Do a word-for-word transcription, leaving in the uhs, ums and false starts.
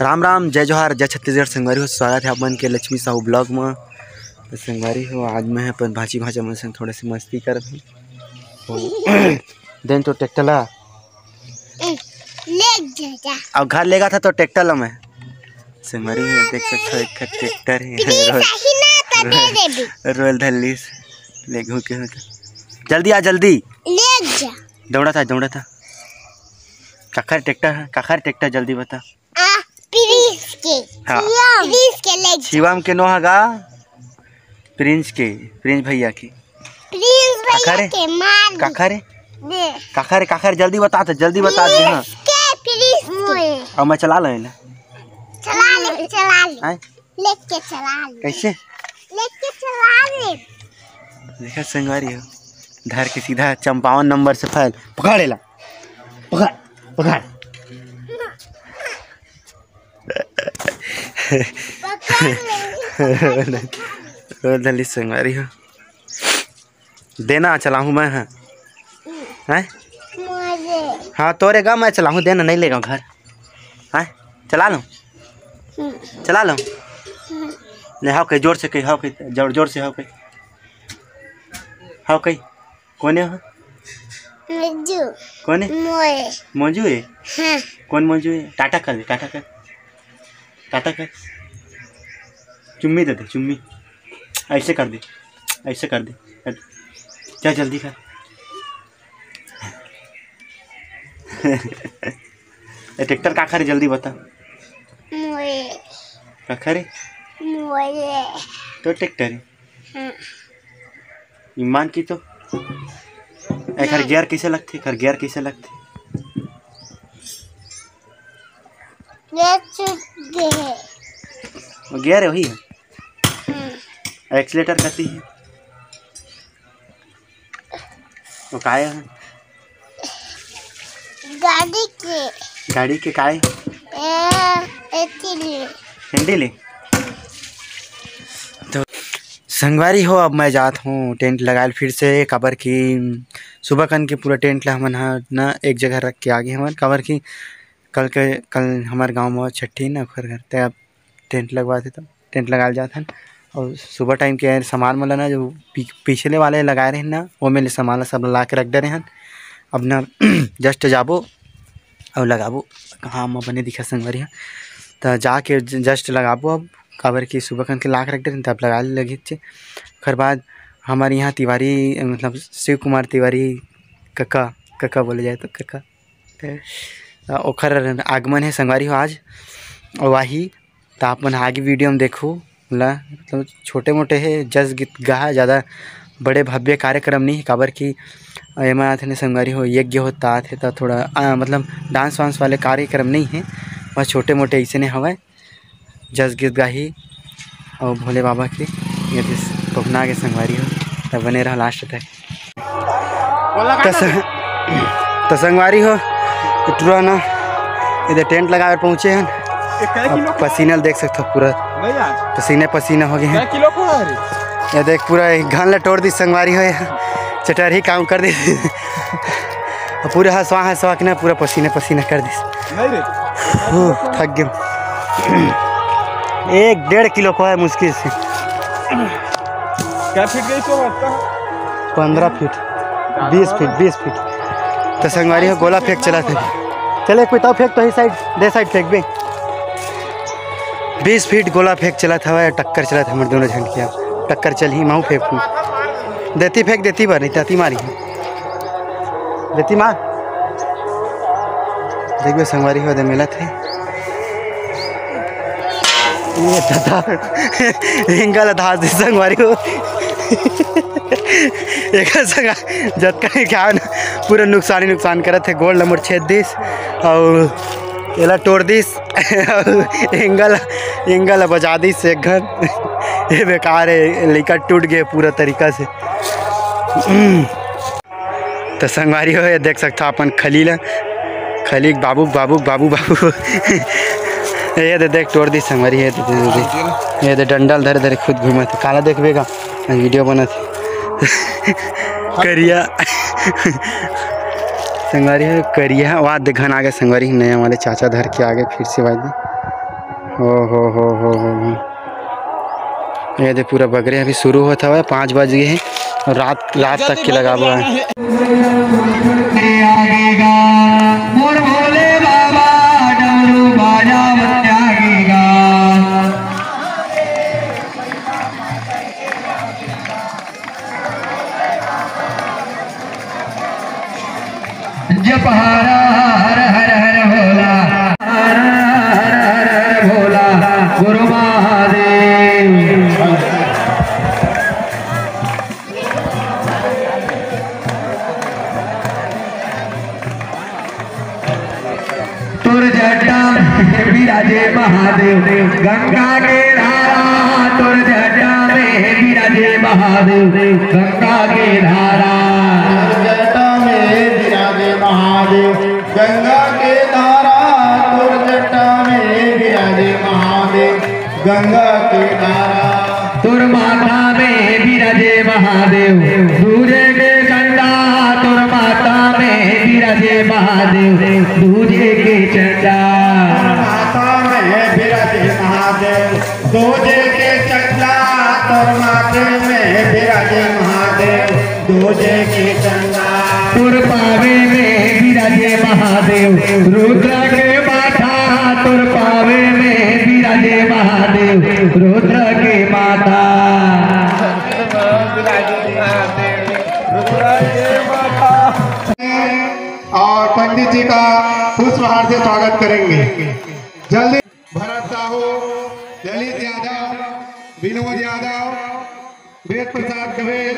राम राम, जय जोहार, जय छत्तीसगढ़। संगवारी हो, स्वागत है आप मन के लक्ष्मी साहू vlog में। तो संगवारी हो, आज मैं अपन भांची भांचा मन संग थोड़ा सी मस्ती करत हूँ। तो देन तो ट्रैक्टर ला ले जा। अब घर लेगा था तो ट्रैक्टर ला मैं। संगवारी हो, देख सकते हो, एक ठो ट्रैक्टर है। Please, रोज, अही ना तो दे रोज, देबी। रोज धर लीस। ले घूम के होता। जल्दी आ, जल्दी। ले जा। दौड़ा था, दौड़ा था। काखर ट्रैक्टर है, काखर ट्रैक्टर, जल्दी बता। आ, प्रिंस के। हाँ। प्रिंस के ले जा। शिवम के नो हगा, प्रिंस के, प्रिंस भैया के। प्रिंस भैया काखर है? के मार दे। काखर है? दे। काखर है, काखर, जल्दी बता तो, जल्दी बता दे, हाँ। प्रिंस के, प्रिंस के। अब मैं चला ले ना। चला ले, चला ले। हैं? लेके चला ले। कैसे? लेके चला ले। देखा संगवारी हो, धर के सीधा चंपावन नंबर से फैल। पकड़ एला, पकड़, पकड़। पकड़ ले। रोज धली संगवारी हो। देना चलाहूँ मैं, हाँ। हैं? मुझे। हाँ, तोरे गा मैं चलाहूँ, देना, नहीं लेगा घर। हैं? चला लूँ? हम्म। चला लूँ? हम्म। ले, हाव कही, जोर से कही, हाव कही, जोर, जोर से हाव कही। हाव कही। कौन है हो? मंजू। कौन है? मोए। मंजू है? हाँ। कौन मंजू है? टाटा कर दे, टाटा कर। टाटा कर। चुम्मी दे दे, चुम्मी। ऐसे कर दे, ऐसे कर दे। जा जल्दी कर। ए, ट्रैक्टर काखर है, जल्दी बता। मोए। काखर है? मोए। तो ट्रैक्टर है। हाँ। ईमान की तो। एखर हाँ। गियर कैसे लगथे? एखर गियर कैसे लगथे? गियर छूट गे हे। वो गियर है, वही है। हम्म। एक्सीलेटर कती है? वो काय है? गाड़ी के। गाड़ी के काय? ए, एती ले। हैंडल है? तो संगवारी हो, अब मैं जात हूँ टेंट लगाए ल फिर से, काबर कि सुबह कन के पूरा टेंट ला हमन ह ना एक जगह रख के आ गे हमन, काबर कि कल के, कल हमर गांव में छट्ठी ना, ओखर घर ते अब टेंट लगवाथे, तो टेंट लगाए ल जात हन। और सुबह टाइम के सामान मन ला ना, जो पी-, पिछले वाले लगाए रहे ना, वो में ले सामान ला सब ला के रख दे रहे हन। अब ना जस्ट जाबो और लगाबो। हाँ, मैं बने दिखा संगवारी ह, तो जाके ज-, जस्ट लगाबो अब, काबर कि सुबह कन के ला के रख दे रहे हन, तब लगाए ल लगही चे। ओखर बाद हमारे यहाँ तिवारी, मतलब शिव कुमार तिवारी कका, कका बोले जाए तो कका, ते, अ, ओखर आगमन है संगवारी हो आज। वाही, त आप मन आगे वीडियो में देखू ला, मतलब छोटे मोटे है जस गीत गा, ज़्यादा बड़े भव्य कार्यक्रम नहीं है, काबर कि एमा आथे ने संगवारी हो, यज्ञ होता आथे, त थोड़ा, अ, मतलब डांस वांस वाले कार्यक्रम नहीं है, बस छोटे मोटे ऐसे ने हवय। जस गीत गाही और भोले बाबा के ये दिस पहुना के संगवारी हो, तब बने रहा लास्ट तक। त स-, त संगवारी हो, टुरा ना इधर टेंट लगाए पहुँचे हन। अब पसीना ल देख सकथो पूरा, पसीने पसीना हो गए हैं। ये देख पूरा एक घन ला टोर दी संगवारी हो, चटरही काम कर दी। पूरा हंसवा हंसवा के ना पूरा पसीने पसीना कर दी। नहीं रे। हू, थक गए। एक डेढ़ किलो को है मुश्किल से। क्या फीट गई तो आपका? पन्द्रह फीट, बीस फीट, बीस फीट। त संगवारी हो, गोला फेंक चलत हे। चले कोई तब फेंक तो ही साइड, दे साइड फेंक बे। बीस फीट गोला फेंक चलत हवय, टक्कर चलत हमर दोनों झन के। टक्कर चलही, महू फेंकहूँ। देती फेंक देती बर, नहीं ताती मारी। देती मार। देखबे संगवारी हो, दे मिलत हे। ये दादा, एंगल धास दे संगवारी हो। एकर संग जतका भी क्या ना, पूरा नुकसान ही नुकसान करत हे। गोड़ ल मोर छेद दिस, अउ एला टोर दिस, अउ एंगल, एंगल बजा दिस एक घन। ये बेकार है, लइका टूट गए पूरा तरीका से। त संगवारी हो, ये देख सकथो अपन खली ला, खली बाबू, बाबू, बाबू, बाबू। ये दे देख, टोर दी संगवारी, ये दे, दे, दे, दे। ये दे डंडा ल धरे धरे खुद घूमत हे। काला देखबे गा, वीडियो बनत हे। करिया। संगवारी हो, करिया, वाह, दे घन आगे संगवारी, नया वाले चाचा धर के आगे फिर से भाई दे। ओ हो हो हो हो हो। ये दे पूरा बगरे अभी शुरू होत हवय, पाँच बज गे हे अउ रात, रात तक के लगाबो हे। आगेगा मोर भोले बाबा, डमरू बाजा बजाएगा। जप हर हर हर हर भोला, हर हर हर हर भोला, गुरु महादेव। तोर जटा में विराजे महादेव, गंगा के धारा। तोर जटा में विराजे महादेव, गंगा के धारा। तोर जटा में विराजे महादेव, गंगा के धारा। तोर जटा में विराजे महादेव, गंगा के धारा। तोर माथा में विराजे महादेव, दूजे के चंदा। तोर माथा में विराजे महादेव, दूजे के चंदा। तोर माथा में विराजे महादेव, दूजे के चंदा। तोर माथे में विराजे महादेव, दूजे के चंदा। तोर पावे में विराजे महादेव, रुद्र के माथा। तोर पावे में विराजे महादेव, रुद्र के माथा। और पंडित जी का पुष्पहार से स्वागत करेंगे। जल्दी भरत साहू, ललित यादव, विनोद यादव, वेद प्रसाद कबीर।